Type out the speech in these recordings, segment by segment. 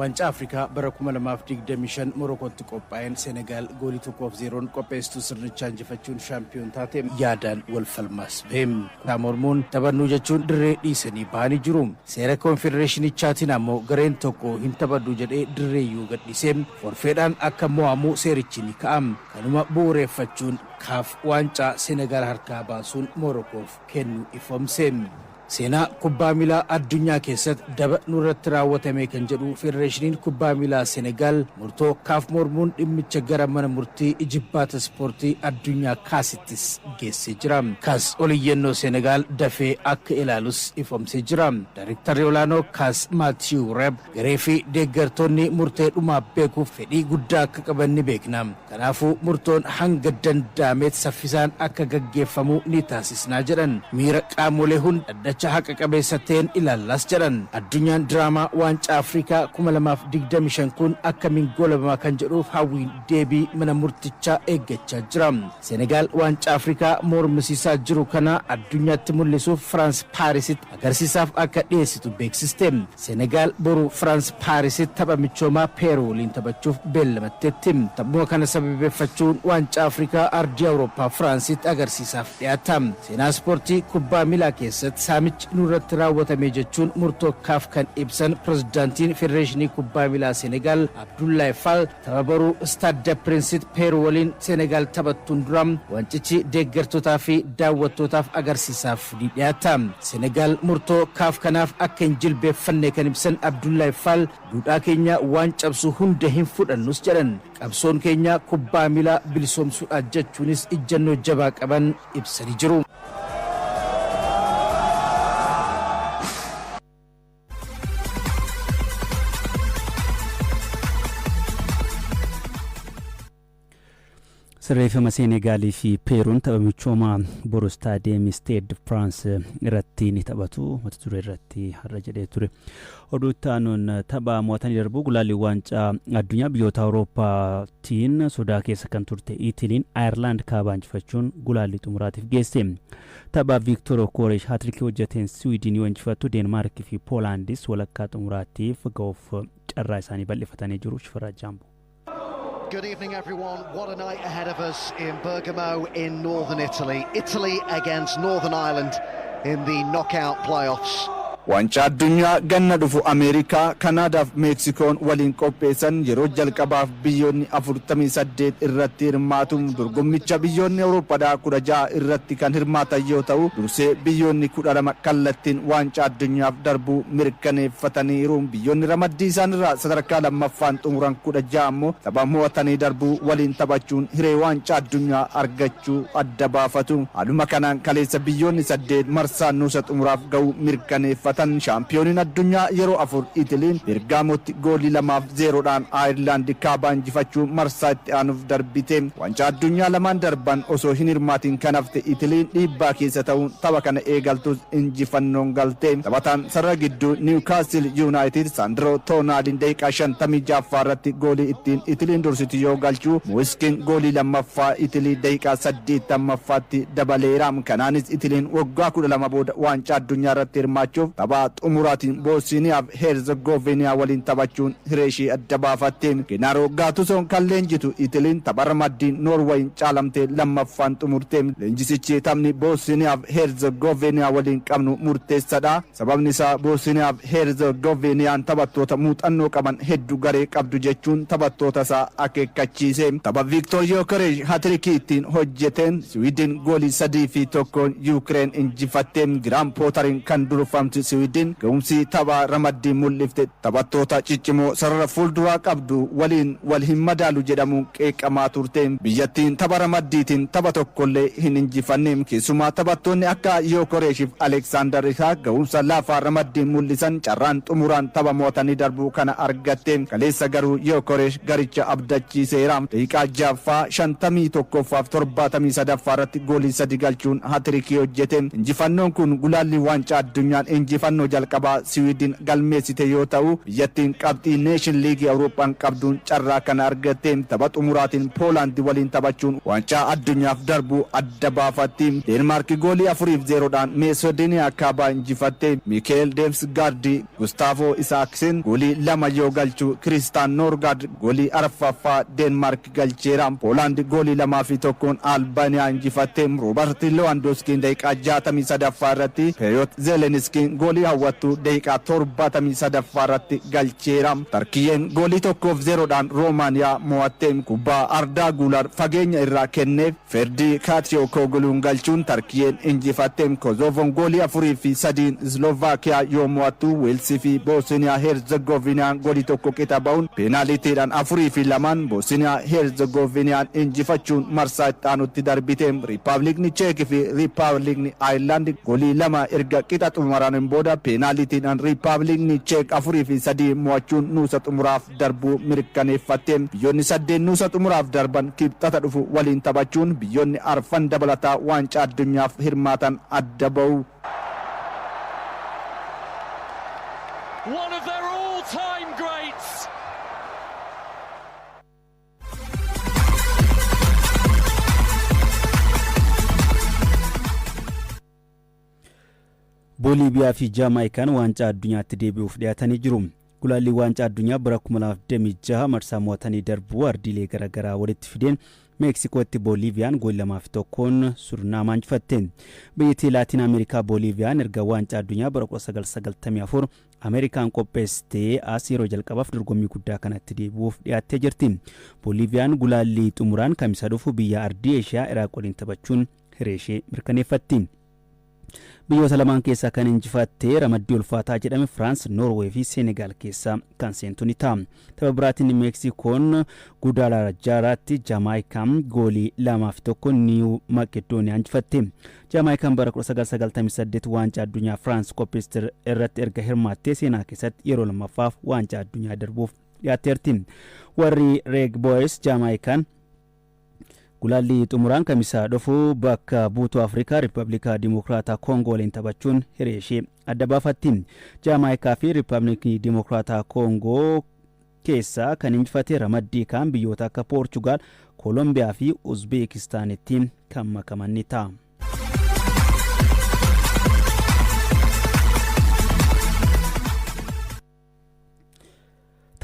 Waancaa Afrikaa bara 2025 Morokootti qophaa'een Senegaal goolii 1 fi 0n qopheessituu sirnichaa injifachuun shaampiyoon taate. Yaadaan wal falmaas bahe. Kutaa mormuun taphannuu jechuun dirree dhiisanii bahanii jiru. Seera koonfedereeshinichaatiin ammoo gareen tokko hin taphadhu jedhee dirree yoo gadhiise forfeedhaan akka mo'amu seerichi ni ka'a. Kanuma bu'uureeffachuun CAF waancaa Senegaal harkaa baasuun Morokoof kennuu ifoomse. Seenaa kubbaa miilaa addunyaa keessatti daba nurratti raawwatame kan jedhu Federeeshiniin Kubbaa Miilaa Senegaal, murtoo CAF mormuun dhimmicha gara mana murtii ijibbaata ispoortii addunyaa CASittis geessee jira. CAS oliyyannoo Senegaal dafee akka ilaalus ifoomsee jira. Daayrektarri olaanoo CAS Maatiiw Reeb, "Garee fi deeggartoonni murtee dhumaa beekuuf fedhii guddaa akka qaban ni beekna. Kanaafuu murtoon hanga danda'ameet saffisaan akka gaggeeffamu ni taasisnaa," jedhan. "Miira qaamolee hunda dhaddacha haqa qabeessa ta'een ilaallaas," jedhan. Addunyaan diraamaa Waancaa Afrikaa 2025 kun akkamiin goolabamaa kan jedhuuf hawwiin deebii mana murtichaa eeggachaa jira. Senegaal Waancaa Afrikaa mormisiisaa jiru kana addunyaatti mul'isuuf Firaans Paarisitti agarsiisaaf akka dhiyeessitu beeksiste. Senegaal boru Firaans Paarisitti tapha michoomaa Peeruu waliin taphachuuf beellamatteetti. Taphuma kana sababeeffachuun Waancaa Afrikaa ardii Awurooppaa Firaansitti agarsiisaaf dhiyaata. Seenaa ispoortii kubbaa miilaa keessatti saamichi nurratti raawwatame jechuun murtoo CAF kan ibsan pirezidaantiin Federeeshinii Kubbaa Miilaa Senegaal Abdullahi Fall, tapha boruu Stade Prinsitti Peeruu waliin Senegaal taphattuun dura wancichi deeggartootaa fi daawwattootaaf agarsiisaaf ni dhiyaata. Senegaal murtoo CAF kanaaf akka hin jilbeeffanne kan ibsan Abdullahi Fall, "Duudhaa keenya waan cabsu hunda hin fudhannus," jedhan. "Qabsoon keenya kubbaa miilaa bilisoomsuudha," jechuunis ijjannoo jabaa qaban ibsanii jiru. Sirreeffama Seenegaalii fi Peeruun tapha michoomaa boru istaadiyeemii Stade Firaans irratti ni taphatu. Mata duree irratti har'a jedhee ture. Oduu itti aanuun, tapha mo'atanii darbuu gulaalli Waancaa Addunyaa biyyoota Awurooppaatiin sodaa keessa kan turte Itiliin Ayerlaand kaabaa injifachuun gulaallii xumuraatiif geesse. Tapha Viiktor Okoresh haatirikii hojjeteen Siwiidin yoo injifattu, Deenmaarkii fi Poolaandis walakkaa xumuraatiif ga'uuf carraa isaanii bal'ifatanii jiru. Shifarraa Jaamboo. Good evening, everyone. What a night ahead of us in Bergamo in northern Italy. Italy against Northern Ireland in the knockout playoffs. Waancaa Addunyaa ganna dhufu Ameerikaa, Kanaadaaf Meeksikoon waliin qopheessan yeroo jalqabaaf biyyoonni 48 irratti hirmaatu. Dorgommicha biyyoonni Awurooppaadhaa 16 irratti kan hirmaatan yoo ta'u, dursee biyyoonni 12 kallattiin Waancaa Addunyaaf darbuu mirkaneeffataniiru. Biyyoonni ramaddii isaanirraa sadarkaa lammaffaan xumuran 16 ammoo tapha mo'atanii darbuu waliin taphachuun hiree Waancaa Addunyaa argachuu adda baafatu. Haaluma kanaan kaleessa biyyoonni saddeet marsaa nuusa xumuraaf ga'uu mirkaneeffatan. Shaampiyooniin addunyaa yeroo afur Itiliin Bergaamotti goolii 2 fi 0dhaan Aayirlaandi kaabaa injifachuu marsaa itti aanuuf darbite. Waancaa Addunyaa lamaan darban osoo hin hirmaatin kan hafte Itiliin dhiibbaa keessa ta'uun tapha kana eegaltus injifannoon galte. Taphataan sarara gidduu Niwkaastil Yuunaayitid Saandroo Toonaaliin daqiiqaa 56ffaa irratti goolii ittiin Itiliin dursitu yoo galchu, Muwiskin goolii lammaffaa Itilii daqiiqaa 80ffaatti dabaleera. Kanaanis Itiliin waggaa 12 booda Waancaa Addunyaa irratti hirmaachuuf tapha xumuraatiin Boosiniyaaf Heerzegooviniyaa waliin taphachuun hiree ishee adda baafatte. Genaaroo Gaatusoon kan leenjitu Itiliin tapha ramaddiin Noorwayin caalamtee lammaffaan xumurte. Leenjisichi, "Taphni Boosiniyaaf Heerzegooviniyaa waliin qabnu murteessadha. Sababni isaa Boosiniyaaf Heerzegoviniyaan taphattoota muuxannoo qaban hedduu garee qabdu," jechuun taphattoota isaa akeekkachiise. Tapha Viiktoor Yookeresh hatirikii ittiin hojjeteen Siwiidin goolii 3 fi 1n Yuukireen injifatte. Giraam Pootariin kan durfamtu Siwiidin ga'umsi tapha ramaddii mul'ifte taphattoota ciccimoo sarara fuulduraa qabdu waliin wal hin madaalu jedhamuun qeeqamaa turte. Biyyattiin tapha ramaddiitiin tapha tokkollee hin injifanne. Keessumaa taphattoonni akka Yookoreeshiif Aleksaandar Isaak ga'umsa laafaa ramaddiin mul'isan carraan xumuraan tapha mo'atanii darbuu kana argatte. Kaleessa garuu Yookoreesh garicha abdachiiseera. Daqiiqaa 6ffaa, 51ffaaf 73ffaa irratti goolii sadi galchuun hatirikii hojjete. Injifannoon kun gulaallii Waancaa Addunyaan injifate. Injifannoo jalqabaa Siwiidin galmeessite yoo ta'u, biyyattiin qabxii Neeshin Liigii Awurooppaan qabduun carraa kana argatte. Tapha xumuraatiin Poolaandi waliin taphachuun waancaa addunyaaf darbuu adda baafatti. Deenmaark goolii 4-0dhaan Meesodooniyaa Kaabaa injifatte. Miikeel Deemsgaardi, Gustaafoo Isaaksen goolii lama yoo galchu, Kiristaan Noorgaard goolii arfaffaa Deenmaark galcheera. Poolaand goolii 2-1n Albaaniyaa injifatte. Roobert Lewaandoskiin daqiiqaa 63ffaa irratti, Peeyot Zeeleniskiin goolii hawwattuu daqiiqaa 73ffaa irratti galcheera. Tarkiyyeen goolii 1-0dhaan Roomaaniyaa mo'atte. Kubbaa Ardaa Guular fageenya irraa kenneef Ferdii Kaatiyoo Kooguluun galchuun Tarkiyyeen injifatte. Kozovoon goolii 4-3n Slovaakiyaa yoo mo'attu, Weelsii fi Boosiniyaa Heerzegovinaan goolii tokko qixa ba'uun peenaaliitiidhaan 4-2n Boosiniyaa Heerzegovinaan injifachuun marsaa itti aanutti darbite. Riippaabilikni Cheek fi Riippaabilikni Aayirlaand goolii lama erga qixa xumuraniin booda peenaaliitiidhaan Riippaabilikni Cheek 4-3 mo'achuun nuusa xumuraaf darbuu mirkaneeffatte. Biyyoonni saddeet nuusa xumuraaf darban Kibxata dhufu waliin taphachuun biyyoonni arfan dabalataa waancaa addunyaaf hirmaatan adda ba'u. One of their all-time greats. Booliiviyaa fi Jaamaayikaan waancaa addunyaatti deebi'uuf dhiyaatanii jiru. Gulaalli waancaa addunyaa bara 2026 marsaa mo'atanii darbuu ardiilee garaagaraa walitti fideen Meeksikootti Booliiviyaan goolii 2-1n Surnaamaa injifatte. Biyyattii Laatiin Ameerikaa Booliiviyaan erga waancaa addunyaa bara 1994 Ameerikaan qopheessitee as yeroo jalqabaaf dorgommii guddaa kanatti deebi'uuf dhiyaattee jirti. Booliiviyaan gulaallii xumuraan Kamisa dhufu biyya ardii Eeshiyaa Iraaq waliin taphachuun hiree ishee mirkaneeffatti. Biyyoota lamaan keessaa kan injifattee ramaddii ulfaataa jedhame Firaans, Noorwee fi Seenegaal keessaa kan seentu ni ta'a. Tapha biraatiin Meeksikoon Guadalaajaraatti Jaamaayikaan goolii 2-1 Niiw Maqedooniyaa injifatte. Jaamaayikaan bara 1998 waancaa addunyaa Firaans qopheessite irratti erga hirmaattee seenaa keessatti yeroo lammaffaaf waancaa addunyaa darbuuf dhiyaatteerti. Warri Reggae Boys Jaamaayikaan gulaalli xumuraan Kamisaa dhufu bakka buutuu Afrikaa Riippaabilikaa Dimokiraataa Koongoo waliin taphachuun hiree ishee adda baafatti. Jaamaayikaa fi Riippaabilikii Dimokiraataa Koongoo keessaa kan injifate ramaddii kaan biyyoota akka Poorchugaal, Koolombiyaa fi Uzbeekistaanitti kan makaman ni ta'a.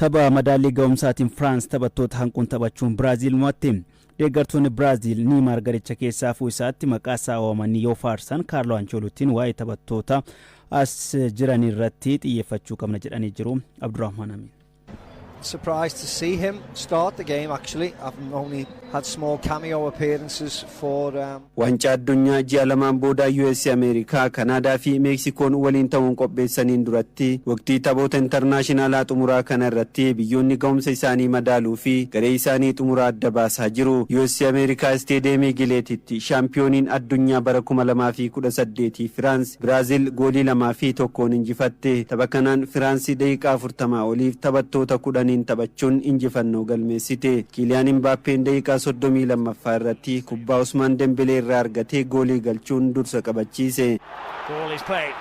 Tapha madaallii ga'umsaatiin Firaans taphattoota hanquun taphachuun Biraaziil mo'atte. Deeggartoonni Biraaziil Niimaar garicha keessaa hafuu isaatti maqaa isaa waamanii yoo faarsan, Kaarloo Ancheelottiin waa'ee taphattoota as jiran irratti xiyyeeffachuu qabna jedhanii jiru. Abdurrahman Amin. Surprised to see him start the game, actually. I've only had small cameo appearances for Waancaa addunyaa ji'a 2n booda US Ameerikaa, Kanaadaa fi Meeksikoon waliin ta'uun qopheessaniin duratti waqtii taphoota intarnaashinaalaa xumuraa kana irratti biyyoonni ga'umsa isaanii madaaluu fi garee isaanii xumuraa adda baasaa jiru. US Ameerikaa Isteedeemii Gileetitti shaampiyooniin addunyaa bara 2018 Firaans Biraazil goolii 2-1n injifatte. Tapha kanaan Firaansii daqiiqaa 40 oliif taphattoota 10n taphachuun injifannoo galmeessite. Kiiliyaan Imbaappeen daqiiqaa 32ffaa irratti kubbaa Usmaan Dembelee irraa argatee goolii galchuun dursa qabachiise. Ball is played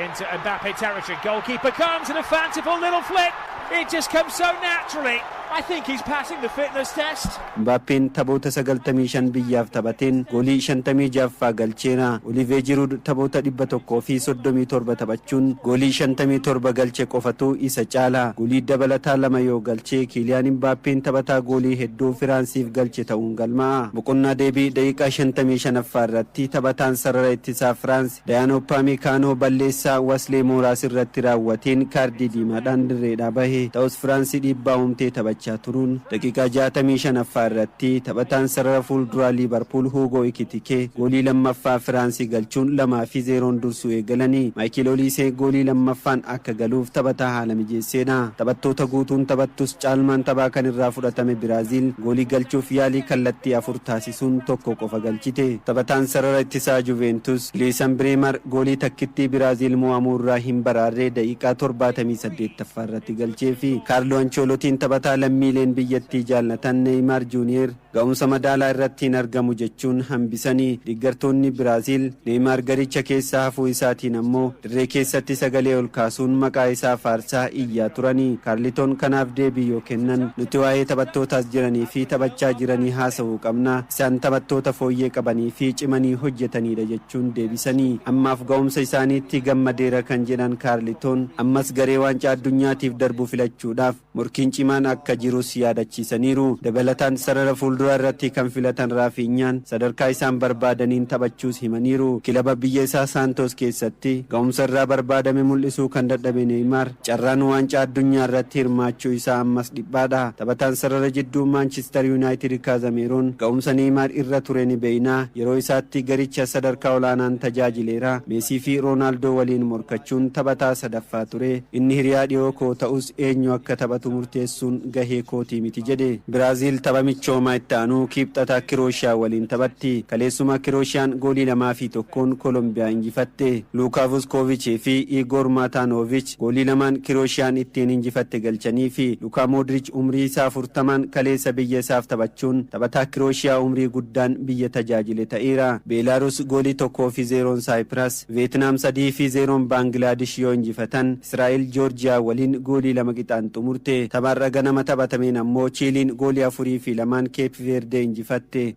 into Mbappe territory. Goalkeeper comes and a fanciful little flick. It just comes so naturally. I think he's passing the fitness test. Mbaappeen taphoota 95 biyyaaf taphateen goolii 56ffaa galcheera. Olivee Jiruud taphoota 137 taphachuun goolii 57 galche qofatu isa caala. Goolii dabalataa lama yoo galche Kiiliyaan Imbaappeen taphataa goolii hedduu Firaansiif galche ta'uun galmaa'a. Boqonnaa deebii daqiiqaa 55ffaa irratti taphataan sarara ittisaa Firaans Daayaan Uppaamikaanoo balleessaa Waslee Mooraas irratti raawwateen kaardii diimaadhaan dirreedhaa bahe. Ta'us Firaansii dhiibbaa uumtee taphachaa turuun daqiiqaa 65ffaa irratti taphataan sarara fuulduraa Liibarpuul Huugoo Ikitikee goolii lammaffaa Firaansii galchuun 2-0n dursuu eegalanii. Maayikil Oliisee goolii lammaffaan akka galuuf taphataa haala mijeesseedha. Taphattoota guutuun taphattus caalmaan taphaa kan irraa fudhatame Biraaziil goolii galchuuf yaalii kallattii afur taasisuun tokko qofa galchite. Taphataan sarara ittisaa Juventus Gileesan Bireemar goolii takkittii Biraaziil mo'amuu irraa hin baraarree daqiiqaa 78ffaa irratti galchee fi Kaarloo Anchoolotiin taphataa Lammiileen biyyattii jaallatan Neeymaar Juuniyer ga'umsa madaalaa irratti hin argamu jechuun hambisanii. Deeggartoonni Biraaziil Neeymaar garicha keessaa hafuu isaatiin ammoo dirree keessatti sagalee ol kaasuun maqaa isaa faarsaa iyyaa turanii. Kaarlitoon kanaaf deebii yoo kennan, "Nuti waa'ee taphattootaas jiranii fi taphachaa jiranii haasa'uu qabna. Isaan taphattoota fooyyee qabanii fi cimanii hojjetanidha" jechuun deebisanii. Ammaaf ga'umsa isaaniitti gammadeera kan jedhan Kaarlitoon, ammas garee waancaa addunyaatiif darbu filachuudhaaf morkiin cimaan akka jirus yaadachiisaniiru. Dabalataan sarara fuulduraa irratti kan filatan Raafiinyaan sadarkaa isaan barbaadaniin taphachuus himaniiru. Kilaba biyya isaa Saantos keessatti ga'umsa irraa barbaadame mul'isuu kan dadhabe Neeymaar, carraan waancaa addunyaa irratti hirmaachuu isaa ammas dhiphaadha. Taphataan sarara jidduu Maanchister Yuunaayitid Kaazameeroon, "Ga'umsa Neeymaar irra ture ni beeynaa. Yeroo isaatti garicha sadarkaa olaanaan tajaajileera. Meesii fi Roonaaldoo waliin morkachuun taphataa sadaffaa ture. Inni hiriyaa dhiyoo koo ta'us, eenyu akka taphatu murteessuun gahee kootii miti" jedhe. Biraaziil tapha michoomaa itti aanuu Kibxata Kirooshiyaa waliin taphatti. Kaleessuma Kiroishiyaan goolii 2-1n Koolombiyaa injifatte. Luukaa Vuskovichii fi Igoor Maataanoovich goolii lamaan Kiroishiyaan ittiin injifatte galchanii fi Luukaa Moodrich umrii isaa 40n kaleessa biyya isaaf taphachuun taphataa Kirooshiyaa umrii guddaan biyya tajaajile ta'eera. Beelaarus goolii 1-0n Saayipiraas, Veetnaam 3-0n Baangilaadish yoo injifatan, Israa'el Joorjiyaa waliin goolii 2 qixaan xumurte. Tapharra ganama taphatameen ammoo Chiiliin goolii 4-2n Keep Veerdee injifatte.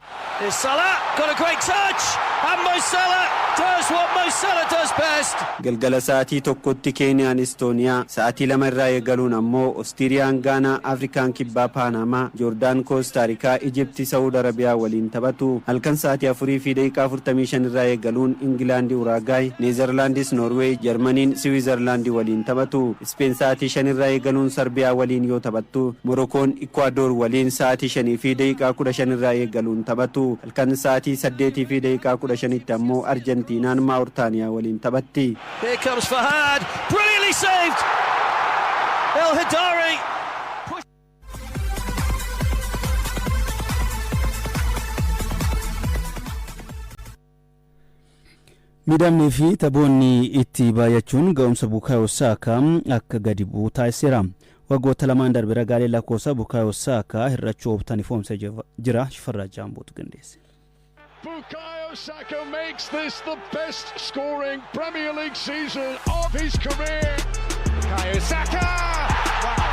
Salah got a great touch, and Mo Salah does what Mo Salah does best. Galgala sa'aatii 1tti Keeniyaan Istooniyaa, sa'aatii 2 irraa eegaluun ammoo Ostiiriyaan Gaanaa, Afrikaan Kibbaa Paanamaa, Joordaan Koostaarikaa, Ijipti Saawud Arabiyaa waliin taphatu. Halkan sa'aatii 4:45 irraa eegaluun Ingilaandi Uraagaay, Neezerlaandis Noorweey, Jarmaniin Siwiizerlaandi waliin taphatu. Ispeen sa'aatii 5 irraa eegaluun Sarbiyaa waliin yoo taphattu, Morokoon Ikwaadoor waliin sa'aatii 5:15 irraa eegaluun taphatu. Halkan sa'aatii 8:15tti ammoo Arjentiinaan Maawurtaaniyaa waliin taphatti. Here comes Fahad, brilliantly saved. El Hadari. Miidhamnii fi taphoonni itti baay'achuun ga'umsa Bukaayoo Saakaa akka gadi bu'u taasiseera. Waggoota 2n darbe ragaalee lakkoofsa Bukaayoo Saakaa hir'achuu Ooptaan ifoomsee jira. Shifarraa Jaambootu qindeesse. Bukayo Saka makes this the best scoring Premier League season of his career. Bukayo Saka! Wow.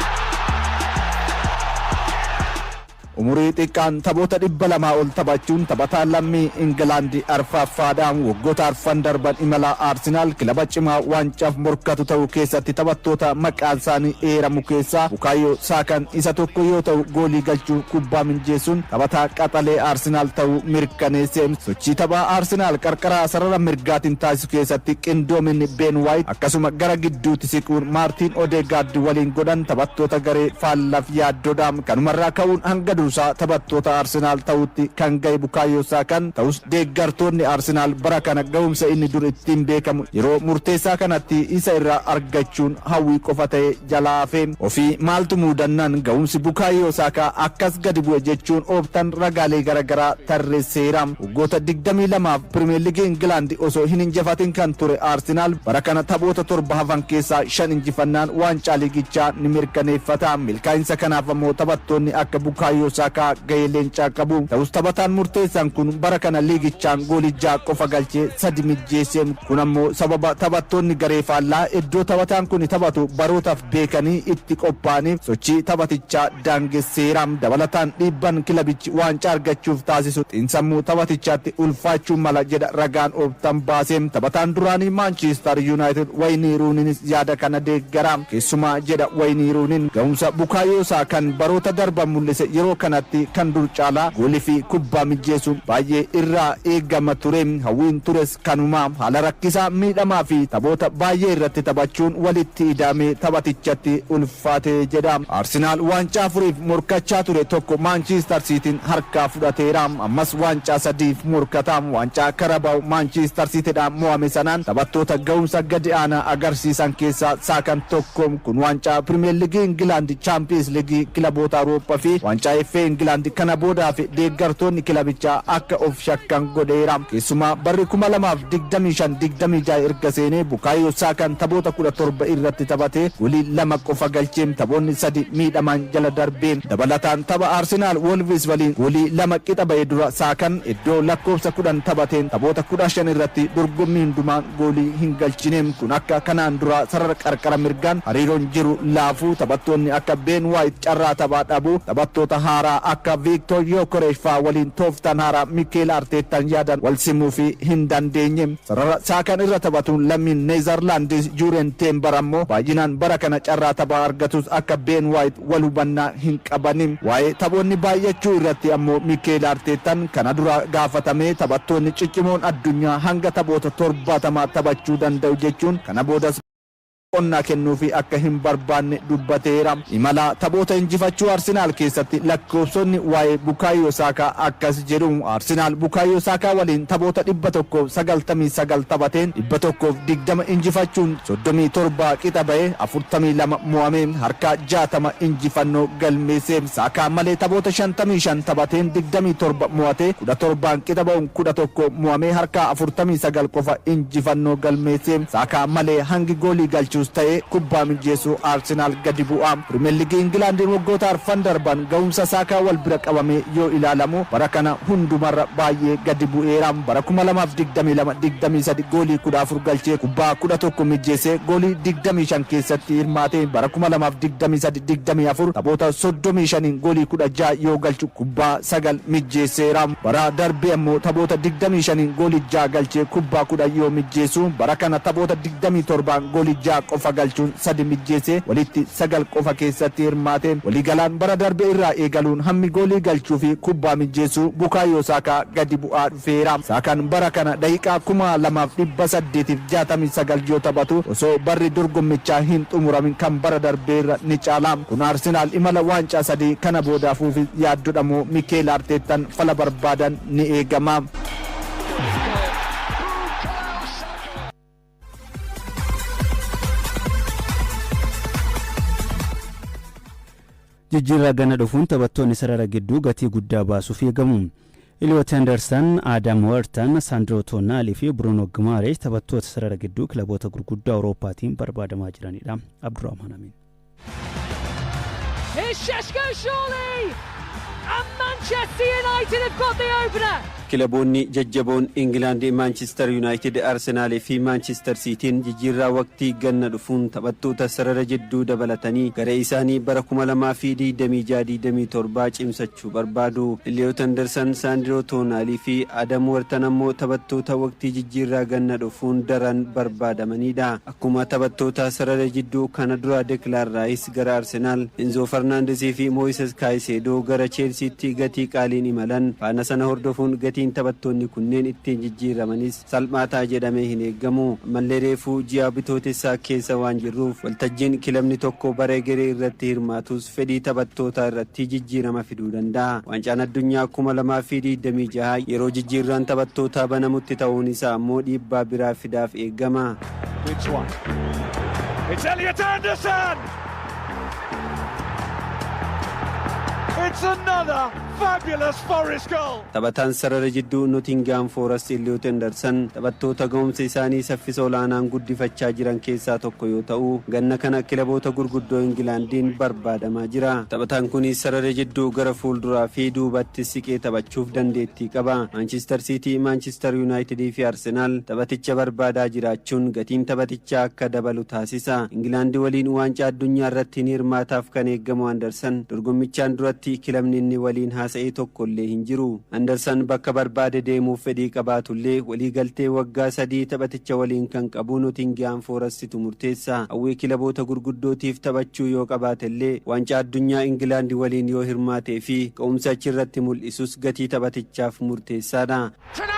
Umurii xiqqaan taphoota 200 ol taphachuun taphataa lammii Ingilaandi arfaffaadhaan. Waggoota arfan darban imala Arsinaal kilaba cimaa waancaaf morkatu ta'uu keessatti taphattoota maqaan isaanii eeramu keessaa Bukaayoo Saakan isa tokko yoo ta'u, goolii galchuu, kubbaa minjeessuun taphataa qaxalee Arsinaal ta'uu mirkaneesse. Sochii taphaa Arsinaal qarqara sarara mirgaatiin taasisu keessatti qindoominni Been Waayit akkasuma gara gidduutti siquun Maartiin Odeegaard waliin godhan taphattoota garee faallaaf yaaddoodha. Kanumarraa ka'uun hanga dursaa taphattoota Arsenaal ta'utti kan ga'e Bukaayoo Saakan ta'us, deeggartoonni Arsenaal bara kana ga'umsa inni dur ittiin beekamu yeroo murteessaa kanatti isa irraa argachuun hawwii qofa ta'e jalaa hafe. Ofii maaltu muudannaan ga'umsi Bukaayoo Saakaa akkas gadi bu'e jechuun Ooptan ragaalee garaagaraa tarreesseera. Waggoota 22f Pirimeer Liigii Ingilaandi osoo hin injifatin kan ture Arsenaal bara kana taphoota torba hafan keessaa shan injifannaan waancaa liigichaa ni mirkaneeffata. Milkaa'insa kanaaf ammoo taphattoonni akka Bukaayoo Saakaa gahee leencaa qabu. Ta'us taphataan murteessaan kun bara kana liigichaan goolii ja'a qofa galchee sadi mijjeesse. Kun ammoo sababa taphattoonni garee faallaa iddoo taphataan kun taphatu barootaaf beekanii itti qophaa'aniif sochii taphatichaa daangesseera. Dabalataan dhiibban kilabichi waancaa argachuuf taasisu xiinsammuu taphatichaatti ulfaachuu mala jedha ragaan Ooptan baase. Taphataan duraanii Maanchiistar Yuunaayitid Wayinii Ruuninis yaada kana deeggara. "Keessumaa," jedha Wayinii Ruuniin, "ga'umsa Bukaayoo Saakan baroota darban mul'ise yeroo kanatti kan dur caalaa goolii fi kubbaa mijjeessuun baay'ee irraa eegama ture. Hawwiin tures kanuma. Haala rakkisaa miidhamaa fi taphoota baay'ee irratti taphachuun walitti ida'amee taphatichatti ulfaate" jedha. Arsenaal waancaa afuriif morkachaa ture, tokko Maanchiistar Siitiin harkaa fudhateera. Ammas waancaa sadiif morkata. Waancaa Karabaaw Maanchiistar Siitiidhaan mo'ame sanaan taphattoota ga'umsa gadi aanaa agarsiisan keessaa Saakan tokko. Kun waancaa Pirimeer Liigii Ingilaand, Chaampiyeens Liigii kilaboota Awurooppaa fi waancaa FA FA Ingilaand kana boodaa fi deeggartoonni kilabichaa akka of shakkan godheera. Keessumaa barri 2025-26 erga seenee Bukaayoo Saakaan taphoota 17 irratti taphatee goolii 2 qofa galchee, taphoonni 3 miidhamaan jala darbee. Dabalataan tapha Arsenaal Wolves waliin goolii 2 qixa ba'e dura Saakaan iddoo lakkoofsa 10 taphateen taphoota 15 irratti dorgommii hundumaan goolii hin galchine. Kun akka kanaan dura sarara qarqara mirgaan hariiroon jiru laafuu, taphattoonni akka Ben White carraa taphaa dhabuu, taphattoota haaraa akka Victor Gyökeres fa'aa waliin tooftaan haaraa Mikel Arteetaan yaadan wal simuu fi hin dandeenye. Sarara Saakaan irra taphatuun lammiin Neezerlaandis Jurrien Timber ammoo baay'inaan bara kana carraa taphaa argatus akka Ben White wal hubannaa hin qabani. Waa'ee taphoonni baay'achuu irratti ammoo Mikel Arteetaan kana dura gaafatamee, taphattoonni ciccimoon addunyaa hanga taphoota 70 taphachuu danda'u jechuun kana boodas qonnaa kennuufi akka hin barbaanne dubbateera. Imala taphoota injifachuu Arsenaal keessatti lakkoofsonni waa'ee Bukaayoo Saakaa akkas jedhu. Arsenaal Bukaayoo Saakaa waliin taphoota 199 taphateen 120 injifachuun, 37 qixa ba'ee, 42 mo'amee, harka 60 injifannoo galmeesse. Saakaa malee taphoota 55 taphateen 27 mo'atee, 17 qixa ba'uun, 11 mo'amee, harka 49 qofa injifannoo galmeesse. Saakaa malee hangi goolii galchuus ta'ee kubbaa mijeessuu Arsenaal gadi bu'a. Pirimeer Liigii Ingilaandiin waggoota arfan darban ga'umsa Saakaa wal bira qabamee yoo ilaalamu bara kana hundumarra baay'ee gadi bu'eera. Bara 2022-23 goolii 14 galchee, kubbaa 11 mijeessee, goolii 25 keessatti hirmaate. Bara 2023-24 taphoota 35 goolii 16 yoo galchu kubbaa 9 mijeesseera. Bara darbe ammoo taphoota 25 goolii 6 galchee, kubbaa 10 yoo mijeessu, bara kana taphoota 27 goolii 6 qofa galchuun 3 mijeessee, walitti 9 qofa keessatti hirmaate. Waliigalaan bara darbe irraa eegaluun hammi goolii galchuu fi kubbaa mijeessuu Bukaayoo Saakaa gadi bu'aa dhufeera. Saakaan bara kana daqiiqaa 2869 yoo taphatu osoo barri dorgommichaa hin xumuramin kan bara darbeerra ni caala. Kun Arsenaal imala waancaa sadii kana boodaafuuf yaaddodhamoo Mikeel Arteettaan fala barbaadan ni eegama. Bukayo Saka. Jijjiirraa gana dhufuun taphattoonni sarara gidduu gatii guddaa baasuuf eegamu. Elliot Anderson, Adam Wharton, Sandro Tonali fi Bruno Guimaraes taphattoota sarara gidduu kilaboota gurguddoo Awurooppaatiin barbaadamaa jiranidha. Abdurrahman Amin. Here's Sesko, surely! And Manchester United have got the opener! Kilaboonni jajjaboon Ingilaand Maanchister Yuunaayitid, Arsenaalii fi Maanchister Siitiin jijjiirraa waqtii ganna dhufuun taphattoota sarara jidduu dabalatanii garee isaanii bara 2026-27 cimsachuu barbaadu. Elliot Anderson, Saandiroo Toonaalii fi Adam Wartan ammoo taphattoota waqtii jijjiirraa ganna dhufuun daran barbaadamanidha. Akkuma taphattoota sarara jidduu kana dura Deklaan Raayis gara Arsenaal, Enzo Farnaandesii fi Moises Kaayiseedoo gara Cheelsiitti gatii qaaliin imalan, faana sana hordofuun gatiin taphattoonni kunneen ittiin jijjiiramanis salphaa ta'a jedhamee hin eeggamu. Ammallee reefuu ji'a Bitootessaa keessa waan jirruuf waltajjiin kilabni tokko bara egeree irratti hirmaatus fedhii taphattootaa irratti jijjiirama fiduu danda'a. Waancaan addunyaa 2026 yeroo jijjiirraan taphattootaa banamutti ta'uun isaa ammoo dhiibbaa biraa fidaaf eeggama. It's one. It's Elliot Anderson! It's another fabulous Forest goal! Taphataan sarara jidduu Nottingham Forest Elliot Anderson taphattoota ga'umsa isaanii saffisa olaanaan guddifachaa jiran keessaa tokko yoo ta'u, ganna kana kilaboota gurguddoo Ingilaandiin barbaadamaa jira. Taphataan kunis sarara jidduu gara fuulduraa fi duubatti siqee taphachuuf dandeettii qaba. Manchester City, Manchester United fi Arsenal taphaticha barbaadaa jiraachuun gatiin taphatichaa akka dabalu taasisa. Ingilaandi waliin waancaa addunyaa irratti ni hirmaataaf kan eeggamu Anderson dorgommichaan duratti kilabni inni waliin haasa'e tokko illee hin jiru. Anderson bakka barbaade deemuuf fedhii qabaatullee waliigaltee waggaa 3 taphaticha waliin kan qabu Nottingham Forestitu murteessa. Hawwii kilaboota gurguddootiif taphachuu yoo qabaatellee waancaa addunyaa Ingilaandi waliin yoo hirmaatee fi ka'umsa achirratti mul'isus gatii taphatichaaf murteessaadha. Tonali!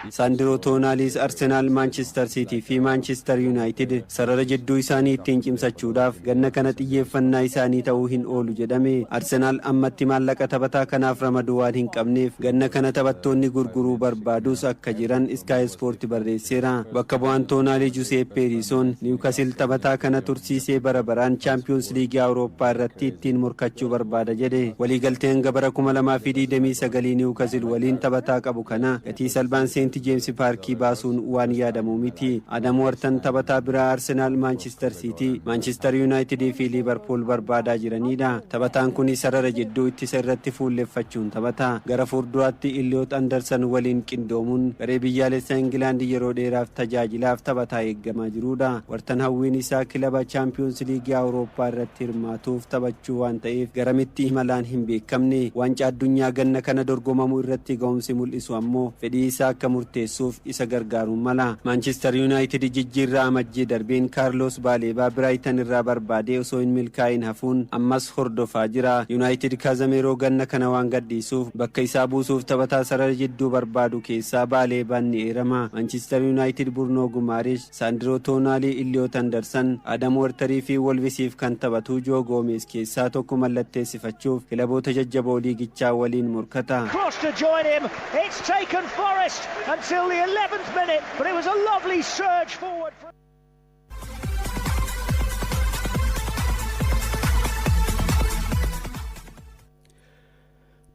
Saandiroo Toonaaliis Arsenaal, Maanchister Siitii fi Maanchister Yuunaayitid sarara jidduu isaanii ittiin cimsachuudhaaf ganna kana xiyyeeffannaa isaanii ta'uu hin oolu jedhame. Arsenaal ammatti maallaqa taphataa kanaaf ramaduu waan hin qabneef ganna kana taphattoonni gurguruu barbaadus akka jiran Sky Sport barreesseera. Bakka bu'aan Toonaalii Juseeppee Riisoon Niwukasil taphataa kana tursiisee bara baraan Chaampiyoons Liigii Awurooppaa irratti ittiin morkachuu barbaada jedhe. Waliigaltee hanga bara 2029 Niwukasil waliin taphataa qabu kana gatii salphaan Seent Jeemsi Paarkii baasuun waan yaadamu miti. Adam Wartan taphataa biraa Arsenaal, Maanchister Siitii, Maanchister Yuunaayitidii fi Liivarpuul barbaadaa jiranidha. Taphataan kun sarara jidduu ittisa irratti fuulleffachuun taphata. Gara fuulduraatti Illiyoot Anderson waliin qindoomuun garee biyyaalessa Ingilaand yeroo dheeraaf tajaajilaaf taphataa eeggamaa jirudha. Wartan hawwiin isaa kilaba Chaampiyoons Liigii Awurooppaa irratti hirmaatuuf taphachuu waan ta'eef garamitti imalaan hin beekamne. Waancaa addunyaa ganna kana dorgomamuu irratti ga'umsi mul'isu ammoo fedhii isaa akka murteessuuf isa gargaaruun mala. Maanchister Yuunaayitid jijjiirraa Amajjii darbeen Kaarlos Baaleebaa Biraayitan irraa barbaadee osoo hin milkaa'in hafuun ammas hordofaa jira. Yuunaayitid Kaazameeroo ganna kana waan gadhiisuuf bakka isaa buusuuf taphataa sarara jidduu barbaadu keessaa Baaleebaan ni eerama. Maanchister Yuunaayitid Burnoo Gumaaresh, Saandiroo Toonaalii, Illiyoot Andersan, Adam Wartarii fi Wolvisiif kan taphatu Joo Goomees keessaa tokko mallatteessifachuuf kilaboota jajjaboo liigichaa waliin morkata. Cross to join him. It's taken Forest until the 11th minute, but it was a lovely surge forward.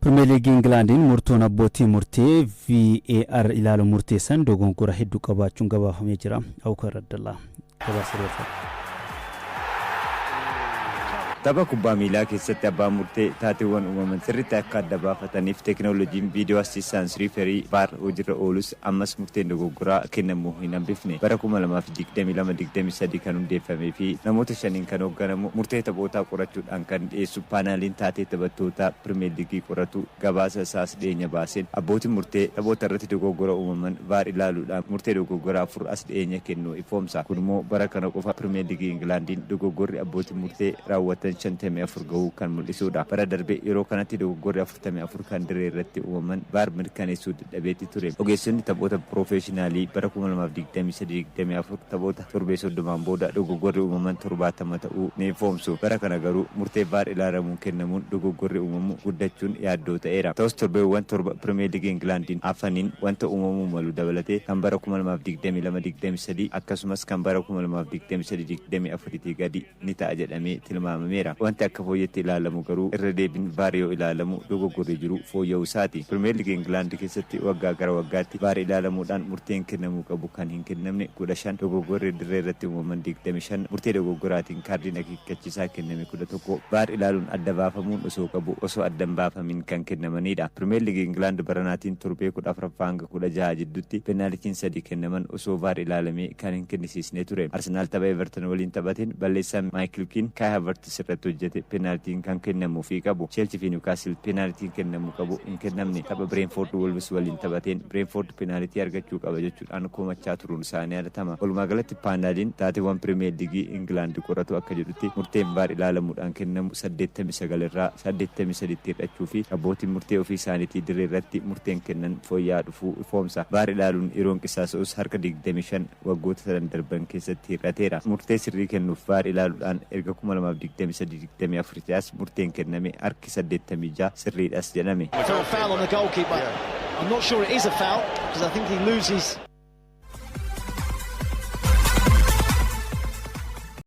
Pirimeer Liigii Ingilaandiin murtoon abbootii murtee VAR ilaaluun murteessan dogongora hedduu qabaachuun gabaafamee jira. Awukar Addallaa gabaasa dabarfata. Tapha kubbaa miilaa keessatti abbaan murtee taateewwan uumaman sirriitti akka adda baafataniif teekinooloojiin video assistant referee, VAR, hojiirra oolus ammas murteen dogoggoraa kennamuu hin hambifne. Bara 2022-23 kan hundeeffamee fi namoota shaniin kan hoogganamu, murtee taphootaa qorachuudhaan kan dhiyeessu paanaaliin taatee taphattoota Pirimeer Liigii qoratu gabaasa isaas dhiyeenya baaseen abbootiin murtee taphoota irratti dogoggora uumaman VAR ilaaluudhaan murtee dogoggoraa 4 as dhiyeenya kennuu ifoomsa. Kun immoo bara kana qofa Pirimeer Liigii Ingilaandiin dogoggorri abbootiin murtee raawwatan 54 gahuu kan mul'isudha. Bara darbe yeroo kanatti dogoggorri 44 kan dirree irratti uumaman VAR mirkaneessuu dadhabeetti ture. Ogeessonni taphoota piroofeeshinaalii bara 2023-24 taphoota torbee 30n booda dogoggorri uumaman 70 ta'uu ni ifoomsu. Bara kana garuu murtee VAR ilaalamuun kennamuun dogoggorri uumamu guddachuun yaaddoo ta'eera. Ta'us torbeewwan 7 Pirimeer Liigii Ingilaandiin hafaniin wanta uumamuu malu dabalatee kan bara 2022-23 akkasumas kan bara 2023-24 gadi ni ta'a jedhamee tilmaamameera. Wanti akka fooyyatti ilaalamu garuu irra deebiin VAR yoo ilaalamu dogoggorri jiru fooyya'uu isaati. Pirimeer Liigii Ingilaand keessatti waggaa gara waggaatti VAR ilaalamuudhaan murteen kennamuu qabu kan hin kennamne 15, dogoggorri dirree irratti uumaman 25, murtee dogoggoraatiin kaardiin akeekkachiisaa kenname 11 VAR ilaaluun adda baafamuun osoo qabu osoo adda hin baafamin kan kennamanidha. Pirimeer Liigii Ingilaand baranaatiin torbee 14ffaa hanga 16 jidduutti peenaalitiin sadii kennaman osoo VAR ilaalamee kan hin kennisiisne ture. Arsenaal tapha Everton waliin taphateen balleessaa Maayikil Kiin Kaay Havertz irratti hojjete peenaalitiin kan kennamuufii qabu. Cheelsi fi Niwukaasil peenaalitiin kennamuu qabu hin kennamne. Tapha Bireenfoord Wolves waliin taphateen Bireenfoord peenaalitii argachuu qaba jechuudhaan komachaa turuun isaanii yaadatama. Walumaa galatti paanaaliin taateewwan Pirimeer Liigii Ingilaand qoratu akka jedhutti murteen VAR ilaalamuudhaan kennamu 89 irraa 83tti hir'achuu fi abbootiin murtee ofii isaaniitii dirree irratti murteen kennan fooyya'aa dhufuu ifoomsa. VAR ilaaluun yeroon qisaasa'us harka 25 waggoota sadan darban keessatti hir'ateera. Murtee sirrii kennuuf VAR ilaaluudhaan erga 2023-24 as murteen kenname harki 86 sirriidhas jedhame. For a foul on the goalkeeper. I'm not sure it is a foul because I think he loses.